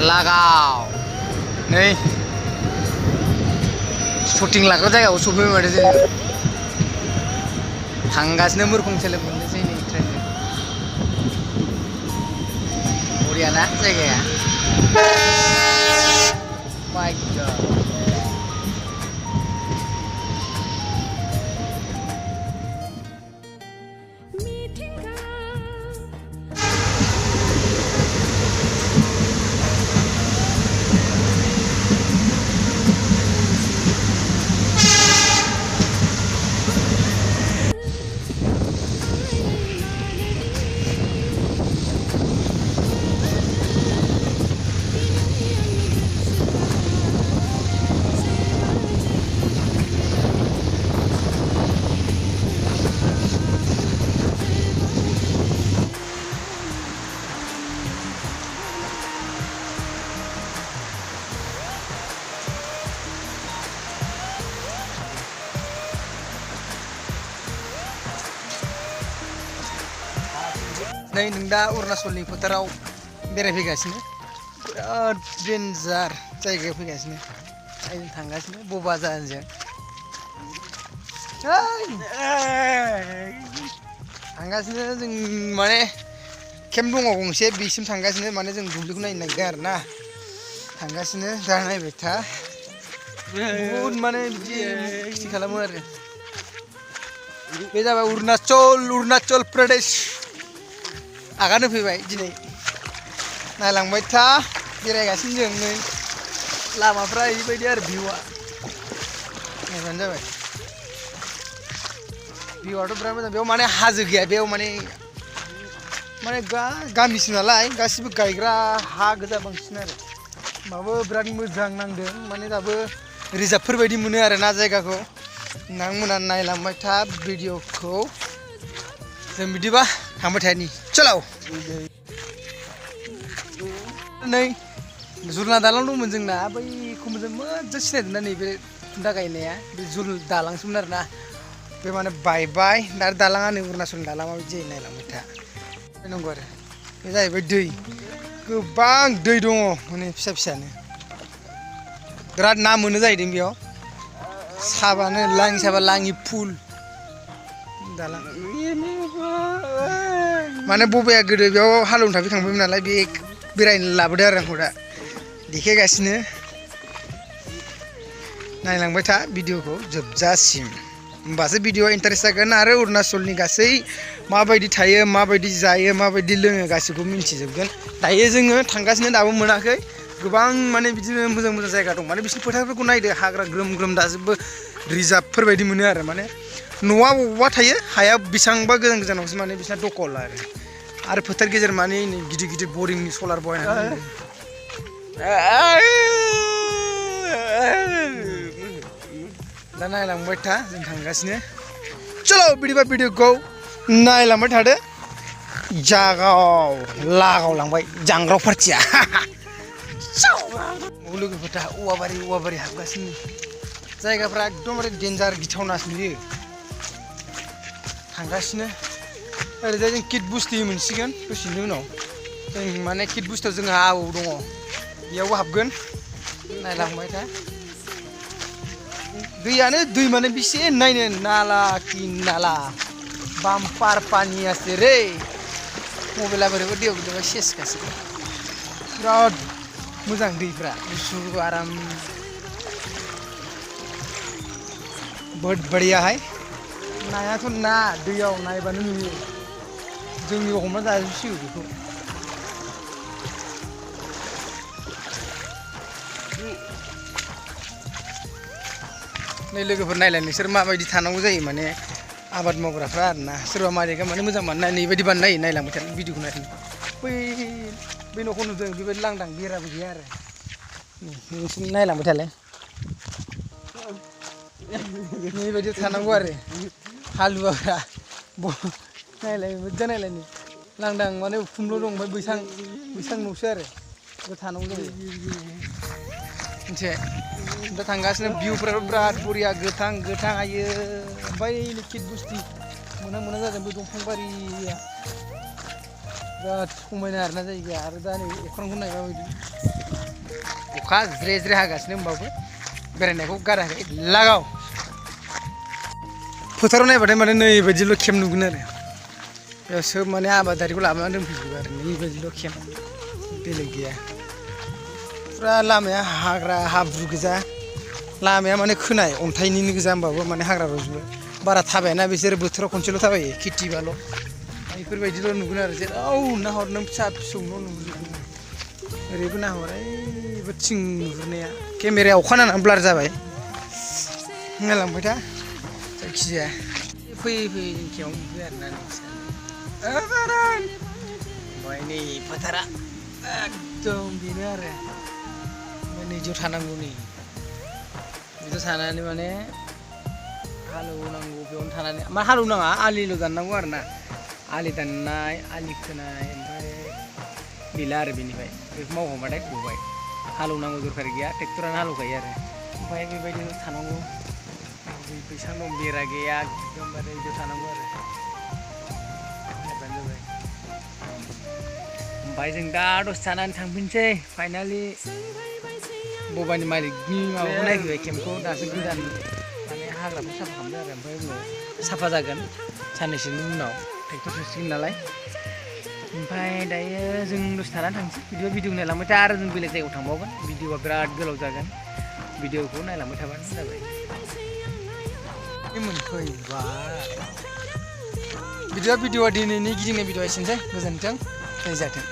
लागाव नै शुटिं लाग्रा जायगायाव सफैबाय माथो जों थांगासिनो मुरखंसेलेक मोननोसै नै ट्रेनजों बरियाना जायगाया माय गड नै नों दा अरुणाचलनि फोथाराव बेरायफैगासिनो बिराद डेन्जार जायगायाव फैगासिनो जों थांगासिनो बबा जाहाजजों थांगासिनो जों माने केम्प दङ गंसे बेसिम थांगासिनो माने जों दुब्लिखौ नायनो नागिरदों आरो ना थांगासिनो दा नायबाय था बहुद माने बिदि खिथि खालामो आरो बे जाबाय अरुणाचल प्रदेश आगान होफैबाय दिनै नायलांबाय था बेरायगासिनो जों नै लामाफ्रा ओरैबायदि आरो भिउआ नायबानो जाबाय भिउआथ' बिराद मोजां बेयाव माने हाजो गैया बेयाव माने गामिसो नालाय गासिबो गायग्रा हा गोजा बांसिन आरो होमबाबो बिराद मोजां नांदों माने दाबो रिजार्भफोर बायदि मोनो आरो ना जायगाखौ नोंथांमोना नायलांबाय था भिडिअखौ जों बिदिबा थांबाय थानि चलो नै जुलना दालां दंमोन जोंना बैखौ जों मोजां सिनायदों ना नैबे खुन्था गायनाया बे जुल दालांसोमोन आरो ना बे माने बायबाय दा दालाङा नै अरुणाचलनि दालाङा माबायदि जायो नायलांबाय था नंगौ आरो बे जाहैबाय दै गोबां दै दङ माने फिसा फिसानो बिराद ना मोनो जाहैदों बेयाव साबानो लाङि साबा लाङि फुल दालां माने बबाया गोदो बेयाव हालेवनो थांफैखांबायमोन नालाय बे बेरायनो लाबोदों आरो आंखौ दा देखायगासिनो नायलांबाय था भिडिअखौ जोबजासिम होमबासो भिडिअआ इन्टारेस्ट जागोन आरो अरुणाचलनि गासै माबायदि थायो माबायदि जायो माबायदि लोङो गासैखौबो मिन्थिजोबगोन दायो जोङो थांगासिनो दाबो मोनाखै गोबां माने बिदिनो मोजां मोजां जायगा दं माने बिसोरनि फोथारफोरखौ नायदो हाग्रा ग्रोम ग्रोम दाजोबो रिजार्भफोर बायदि मोनो आरो माने न'आ बबावबा थायो हाया बेसेबांबा गोजान गोजानावसो माने बिसोरना दखल आरो फोथार गेजेर माने गिदिर गिदिर बरिंनि सलार बहायनानै दा नायलांबाय था जों थांगासिनो चलो बिदिबा भिडिअखौ नायलांबाय थादो जागाव लागावलांबाय जांग्राव पार्टिया लोगोफोर औवाबारि हाबगासिनो जायगाफ्रा एकदमबारे डेन्जार गिथावनासो नुयो थांगासिनो ओरैजाय जों किट बुस्थु मोनसिगोन दसेनि उनाव जों माने किट बुस्थुआव जोंहा आबौ दङ बेयावबो हाबगोन नायलांबाय था दैयानो दै माने बेसे नायनो नाला कि नाला बाम्पार पानियासो रे मबाइला बोरैबा दैयाव गोलैबा सेस गासैबो बिराद मोजां दैफ्रा गुसु आराम बहुत बढ़िया है नायाथ' ना दैयाव नायबानो नुयो जोंनि हमना जाजोबसिगौ बेखौ नै लोगोफोर नायलाय नोंसोर माबायदि थानांगौ जायो माने आबाद मावग्राफ्रा आरोना सोरबा मालिका माने मोजां बानायनाय बेबायदि बानायो नायलांबाय थादों भिडिअखौ नायदों बै न'खौ नुदों बेबायदि लांदां बेराबो गैया आरो नोंसोर नायलांबाय थालाय बेबायदि थानांगौ आरो हालुवाफ्रा नायलाय मोजां नायलाय लांदां माने उखुमल' दं ओमफ्राय बैसां न'सो आरो बेयाव थानांगौ जायो मोनसे दा थांगासिनो भिउफ्राबो बिराद बरिया गोथां गोथां आयो ओमफ्राय लिखिद बुस्थि मोना जादों बे दंफां बारिया बिराद समायना आरोना जायगाया आरो दा नै अख्रांखौ नायबा बायदि अखा ज्रे ज्रे हागासिनो होमबाबो बेरायनायखौ गाराखै लागाव फोथाराव नायबाथाय माने नै बायदिल' केम्प नुगोन आरो बेयाव सोब माने आबादारिखौ लाबोनानै दोनफैजोबो आरो नै बायदिल' केम्प बेलेग गैया फुरा लामाया हाग्रा हाब्रु गोजा लामाया माने खोनाय अन्थाइनिनो गोजा होमबाबो माने हाग्रा रज'बो बारा थाबायाना बिसोर बोथोराव खनसेल' थाबायो खेथिबाल' बेफोरबायदिल' नुगोन आरो जेराव नाहर नों फिसा फिसौ न' नुजोबगोन ओरैबो नाहर ओइबो थिं नुहुरनाया केमेराया अखा नांनानै ब्लार जाबाय नायलांबाय था जायखिजाया फैयै फैयै जोंखियाव नुबाय आरोना ओमफ्राय नै फोथारा एकदम बेनो आरो ओमफ्राय नैजियाव थानांगौ नै बिदियाव थानानै माने हालेवनांगौ बेयावनो थानानै मा हालेवनाङा आलिल' दाननांगौ आरो ना आलि दाननाय आलि खोनाय ओमफ्राय गैला आरो बेनिफ्राय बेखौ मावखांबाथाय गबाय हालेवनांगौ दरखार गैया ट्रेक्टरानो हालेवखायो आरो ओमफ्राय बेबायदिनो थानांगौ बैसां दं बेरा गैया एकदमबारे बिदियाव थानांगौ आरो जाबाय ओमफ्राय जों दा दसे थानानै थांफिनसै फाइनालि बबानि मालिकनि माबाखौ नायफैबाय केम्पखौ दासो गोदान माने हाग्राखौ साफा खालामदों आरो ओमफ्राय उनाव साफा जागोन साननैसोनि उनाव ट्रेक्टर सोसिगोन नालाय ओमफ्राय दायो जों दसे थानानै थांसै भिडिअ नायलांबाय था आरो जों बेलेग जायगायाव थांबावगोन भिडिअआ बिराद गोलाव जागोन भिडिअखौ नायलांबाय थाबानो जाबाय मोनफैबाय भिडिअआ दिनैनि गिदिंनाय भिडिअआ एसेनोसै गोजोन्थों जाथों